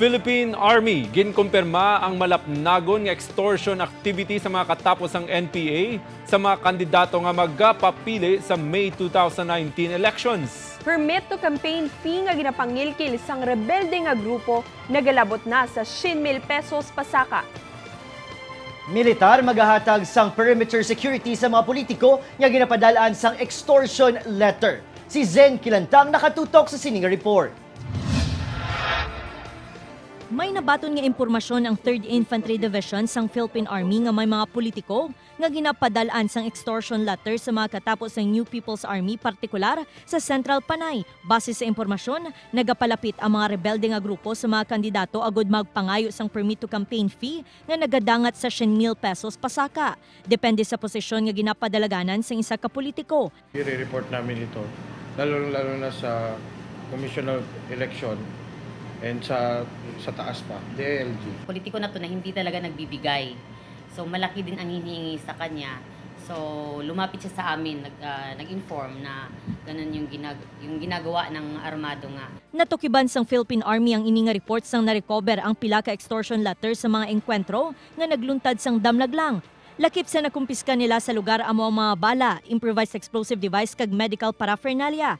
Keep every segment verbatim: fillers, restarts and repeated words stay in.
Philippine Army ginkumpirma ang malapnagon nga extortion activity sa mga katapos sang N P A sa mga kandidato nga magapapili sa May two thousand nineteen elections. Permit to campaign fee nga ginapangilkil sang rebelde nga grupo nagalabot na sa syen mil pesos pasaka. Militar magahatag sang perimeter security sa mga politiko nga ginapadal-an sang extortion letter. Si Zen Kilantang nakatutok sa sining report. May nabaton nga impormasyon ang Third Infantry Division sang Philippine Army nga may mga politiko nga ginapadal-an sang extortion letter sa mga katapo sang New People's Army, partikular sa Central Panay. Base sa impormasyon, nagapalapit ang mga rebelde nga grupo sa mga kandidato agud magpangayo sang permit to campaign fee nga nagadangat sa syen mil pesos pasaka, depende sa posisyon nga ginapadalaganan sang isa ka politiko. I-report namin ito, lalo-lalo na sa Commission of Election and sa, sa taas pa, D I L G. Politiko na to na hindi talaga nagbibigay. So, malaki din ang hinihingi sa kanya. So, lumapit siya sa amin, nag, ah, nag-inform na ganun yung, ginag- yung ginagawa ng armado nga. Natukiban sang Philippine Army ang ini nga report sang na-recover ang pila ka extortion letter sa mga engkwentro nga nagluntad sang damlag lang. Lakip sa nakumpiska nila sa lugar amo ang mga bala, improvised explosive device kag medical paraphernalia.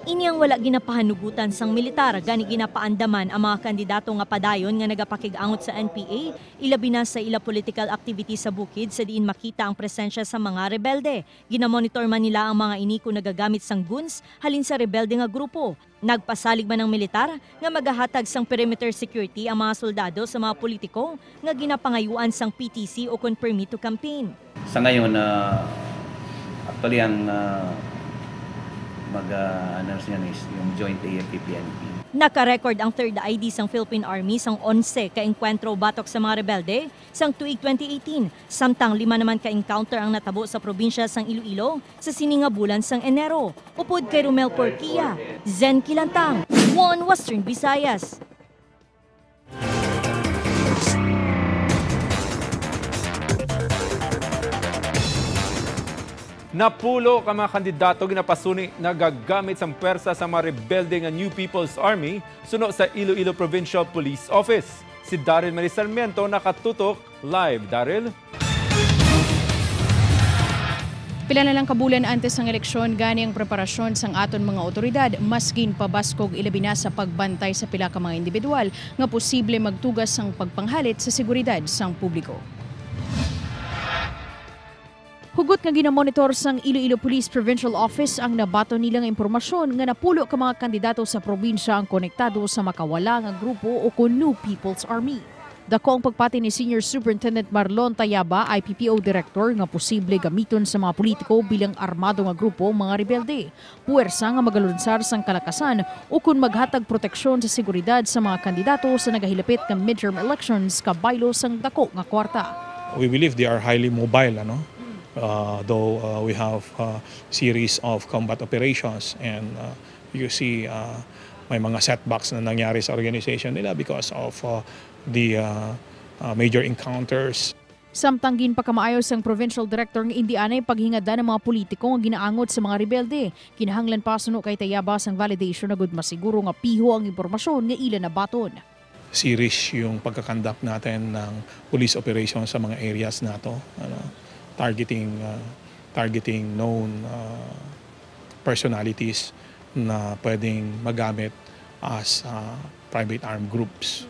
Ini ang wala ginapahanugutan sang militar, gani ginapaandaman ang mga kandidato nga padayon nga nagapakig-angot sa N P A, ilabi na sa ila political activity sa bukid sa diin makita ang presensya sa mga rebelde. Ginamonitor man nila ang mga ini kon nagagamit sang guns halin sa rebelde nga grupo. Nagpasalig man ang militar nga magahatag sang perimeter security ang mga soldado sa mga politiko nga ginapangayuan sang P T C ukon permit to campaign. Sa ngayon, ah, actually, ang ah, mag ah, ano siya is yung joint A F P P N P. Naka-record ang Third I D sang Philippine Army sang onse ka engkwentro batok sa mga rebelde sang tuig twenty eighteen, samtang lima naman ka encounter ang natabo sa probinsya sang Iloilo sa sini nga bulan sang Enero. Upod kay Romel Porquia, Zen Kilantang, One Western Visayas. Napulo ka mga kandidato ginapasuni nagagamit sang pwersa sa mga rebelde nga New People's Army suno sa Iloilo Provincial Police Office. Si Daryl Marie Sarmiento nakatutok live. Daryl? Pila na lang ka bulan antes sang eleksyon, gani ang preparasyon sang aton mga awtoridad mas ginpabaskog, ilabi na sa pagbantay sa pila ka mga indibidwal nga posible magtugas sang pagpanghalit sa seguridad sang publiko. Hugot nga ginamonitor sang Iloilo Police Provincial Office ang nabaton nila nga impormasyon nga napulo ka mga kandidato sa probinsya ang konektado sa makawala nga grupo ukon New People's Army. Dako ang pagpati ni Senior Superintendent Marlon Tayaba, I P P O Director, nga posible gamiton sa mga politiko bilang armado nga grupo ang mga rebelde, puwersa nga magalunsar sang kalakasan ukon maghatag proteksyon sa seguridad sa mga kandidato sa nagahilapit nga midterm elections kabaylo sang dako nga kwarta. We believe they are highly mobile, ano? Uh, though uh, we have uh, series of combat operations and uh, you see uh, may mga setbacks na nangyari sa organization nila because of uh, the uh, uh, major encounters. Samtang ginpakamaayo sang provincial director nga indi anay paghingadlan ang mga politiko nga ginaangot sa mga rebelde, kinahanglan pa suno kay Tayaba sang validation agud masiguro nga piho ang impormasyon nga ila nabaton. Serious yung pagkakandak natin ng police operation sa mga areas nato, ano, targeting uh, targeting known uh, personalities na pwedeng magamit as uh, private armed groups.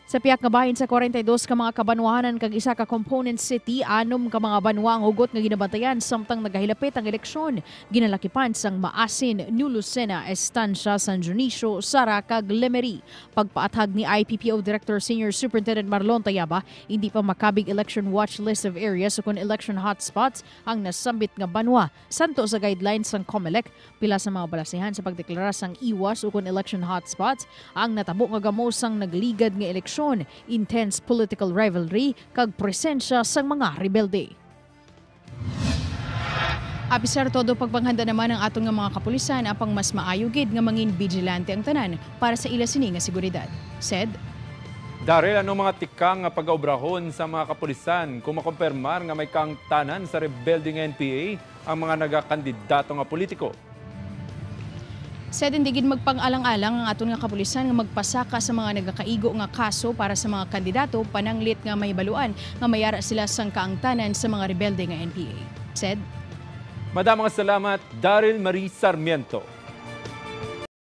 Sa pihak nga bahin sa kwarenta y dos ka mga kabanwahanan kag isa ka component city, anom ka mga banwa ang hugot nga ginabantayan samtang nagahilapit ang eleksyon. Ginalakipan sang Maasin, New Lucena, Estancia, San Dionisio, Sara, kag Lemery. Pagpaathag ni I P P O Director Senior Superintendent Marlon Tayaba, indi pa makabig election watch list of areas ukon election hotspots ang nasambit nga banwa. Santo sa guidelines sang Comelec, pila sa mga balasihan sa pagdeklara sang iwas ukon election hotspots ang natabo nga gamo sang nagligad nga eleksyon, intense political rivalry, kag presensya sang mga rebelde. Apisar todo pagpanghanda naman ang aton nga mga kapulisan, apang mas maayo gid nga mangin bigilante ang tanan para sa ila sini nga seguridad. Sed. Daryl, ano mga tikang nga pagaobrahon sa mga kapulisan kung makumpirmar nga may kaangtanan sa rebelde nga N P A ang mga nagakandidato nga politiko? Said hindi gid magpang-alang-alang ang aton nga kapulisan nga magpasaka sa mga nagakaigo nga kaso para sa mga kandidato, pananglit nga mahibaluan nga may ara sila sang kaangtanan sa mga rebelde nga N P A. Said, Madamo nga salamat, Daryl Marie Sarmiento.